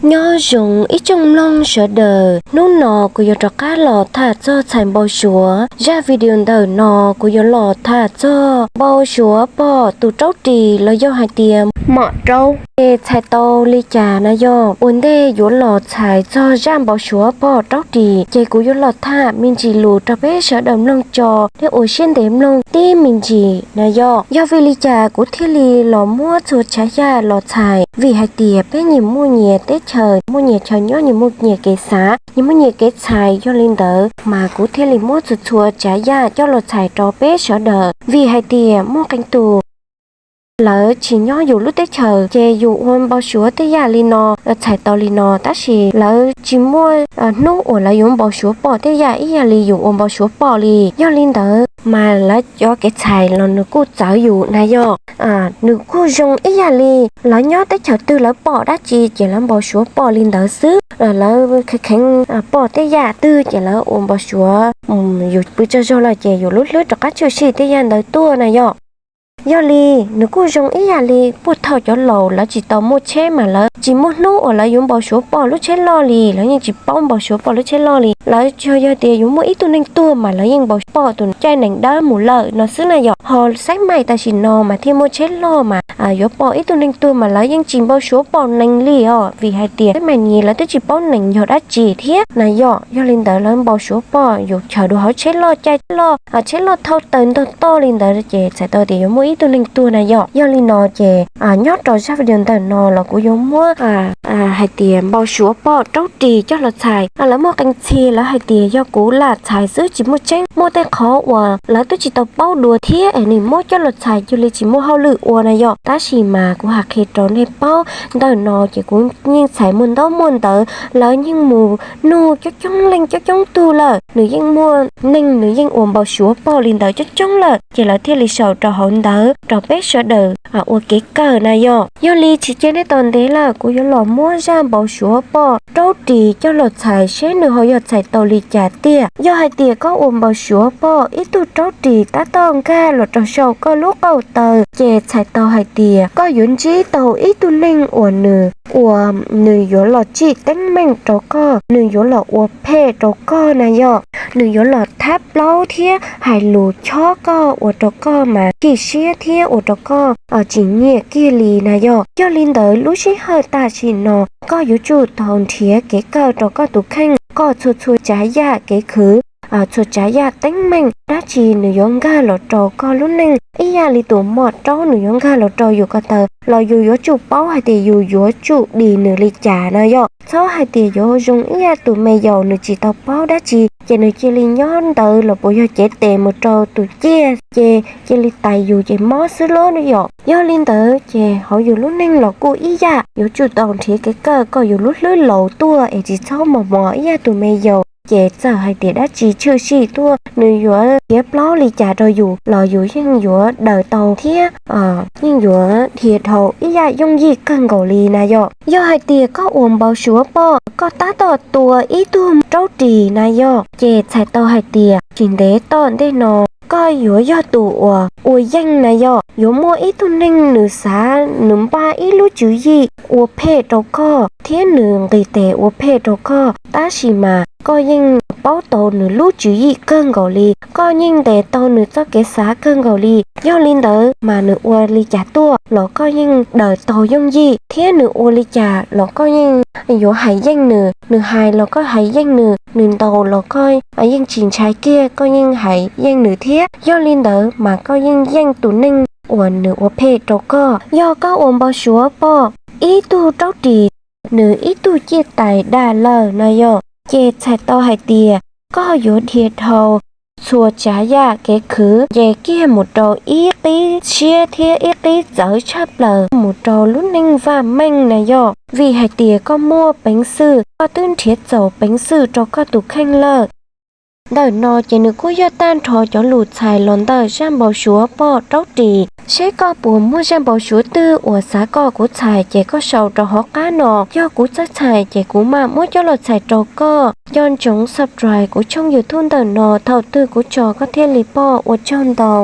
Nyob zoo ib tsoom mloog sawv daws, hnub no kuv yuav rov qab los tham txog txhais npau suav. Zaj video ntawm no kuv yuav los tham txog npau suav pom tus raub ris los yog hais tias mom raub ces txhais tau li cas na yog. Ua ntej yuav los txhais txog zaj npau suav pom raub ris ces kuv yuav los tham me ntsis lus rau peb sawv daws mloog tso, nej ua siab ntev mloog tib me ntsis na yog. Yog vim li cas kuv thiaj li los muab txhua tsav yam los txhais? Vim hais tias peb nyias muaj nyias teb chaws, muaj nyias chaw nyob, nyias muaj nyias kev xav, nyias muaj nyias kev txhais. Yog li ntawd mas kuv thiaj li muab txhua txhua tsav yam coj los txhais rau peb sawv daws. Vim hais tias muaj qee tus lawv tsis nyob yus lub teb chaws ces yus ua npau suav tej yam li no, txhais tau li no, tab sis lawv tsis muaj hnub uas lawv yuav npau suav pom tej yam ib yam li yus ua npau suav pom li. Yog li ntawd mas lawv cov kev txhais los nws kuj txawv yus na yog. Nws kuj zoo ib yam li lawv nyob teb chaws twg lawv pom dab tsi ces lawv npau suav pom li ntawd xwb. Lawv kheev kheev pom tej yam twg ces lawv ua npau suav, yus pw tsaug zog lawm ces yus lub hlwb rov qab tshwm sim tej yam ntawd tuaj na yog. Yog li nws kuj zoo ib yam li puag thaum cov laus lawv tsis tau muaj tsheb mas lawv tsis muaj hnub uas lawv yuav npau suav pom lub tsheb loj li, lawv yeej tsis paub npau suav pom lub tsheb loj li. Lawv tsuas yog tias yuav muaj ib tug neeg tuag mas lawv yeej npau suav pom tus caij nees dawb mus lawm no xwb na yog. Ho xaib maim tam sim no mas thiaj muaj tsheb loj mas yuav pom ib tug neeg tuag mas lawv yeej tsis npau suav pom nees li os, vim hais tias xaib maim nis lawv twb tsis paub nees yog dab tsi thiab na yog. Yog li ntawd lawv npau suav pom yus chaws dua hauv tsheb loj, caij loj, tsheb loj thauj taws ntog toj li ntawd ces txhais tau tias yuav muaj ib tug neeg tuag na yog. Yog li no ces nyob rau zaj video ntawm no los kuv yuav muab hais tias npau suav pom raub ris coj los txhais. Lawv muaj qee txhia lawv hais tias yog kuv lam txhais xwb tsis muaj tseeb, muaj tej qhov uas lawv twb tsis tau paub dua thiab es nws muab coj los txhais cia li tsis muaj hauj lwm ua na yog. Tab sis mas kuv hais qhia rau nej paub, ntawm no ces kuv yeej txhais muaj ntaub muaj ntawv, lawv yeej mus nug coob coob leej coob coob tug lawm, nws yeej muaj neeg nws yeej ua npau suav pom li ntawd coob coob lawm ces lawv thiaj li sau rau hauv ntawv rau peb sawv daws ua kev kawm na yog. Yog li tsis cia nej tos ntev lawm kuv yuav los muab zaj npau suav pom raub ris coj los txhais seb nws ho yog txhais tau li cas tiag. Yog hais tias koj ua npau suav pom ib tug raub ris tab tom nkag los rau saum koj lub qauj taws ces txhais tau hais tias koj yuav ntsib tau ib tug neeg uas nws, uas nws yuav los tsim teeb meem rau koj, nws yuav los ua phem rau koj na yog. Nws yuav los thab plaub thiab hais lus chob koj ua rau koj mas chim siab thiab ua rau koj tsis nyiam kiag li na yog. Yog li ntawd lub sij hawm tam sim no koj yuav tsum tau nrhiav kev kawm rau koj tus kheej, koj txhua txhua tsav yam kev khwv, txhua tsav yam teeb meem dab tsi nws yuav nkag los rau koj lub neej ib yam li tus mom raub nws yuav nkag los rau yus ko taw los yus yuav tsum paub hais tias yus yuav tsum dim nws li cas na yog. Txhob hais tias yuav zoo ib yam tus me yaus nws tsis tau paub dab tsi ces nws cia li nyob ntawd los puas yog cev tes mus rau tus ciaj ces cia li tais yus ces mob xwb los na yog. Yog li ntawd ces hauv yus lub neej los kuj ib yam, yuav tsum tau nrhiav kev kawm kom yus lub hlwb laus tuaj es tsis txhob mos mos ib yam tus me yaus ces txawm hais tias dab tsi tshwm sim tuaj nws yuav khiav plaub li cas rau yus los yus yeej yuav daws tau thiab yeej yuav dhia dhau ib yam yooj yim kawg nkaus li na yog. Yog hais tias koj ua npau suav pom koj tab tom tua ib tug raub ris na yog ces txhais tau hais tias tsis ntev tom ntej no koj yuav yog tus uas ua yeej na yog. Yuav muaj ib tug neeg nws xav nws npaj ib lub tswv yim ua phem rau koj thiab nws nqis tes ua phem rau koj, tab sis mas koj yeej paub tau nws lub tswv yim kawg nkaus li, koj yeej ntes tau nws txoj kev xav kawg nkaus li. Yog li ntawd mas nws ua li cas tuaj los koj yeej daws tau yooj yim thiab nws ua li cas los koj yeej yuav hais yeej nws, nws hais los koj hais yeej nws, nws ntaus los koj yeej tsis ntshai kiag, koj yeej hais yeej nws thiab. Yog li ntawd mas koj yeej yeej tus neeg uas nws ua phem rau koj. Yog koj ua npau suav pom ib tug raub ris nws ib tug ciaj tais daj lawm na yog ces txhais tau hais tias koj yuav dhia dhau txhua tsav yam kev khwv nce kiag mus rau ib qib siab thiab ib qib txawv tshaj plaws mus rau lub neej vaj meej na yog, vim hais tias koj muaj peev xwm, koj twb nrhiav txaus peev xwm rau koj tus kheej lawm. Ntawm no ces nws kuj yog tag nrho cov lus txhais los ntawm zaj npau suav pom raub ris. Seb koj puas muaj zaj npau suav twg uas xav kom kuv txhais ces koj sau rau hauv qab no, yog kuv txawj txhais ces kuv mam muab coj los txhais rau koj. Nco ntsoov subscribe kuv tshooj YouTube ntawm no thaum twg kuv tso koj thiaj li pom. Ua tsaug ntau.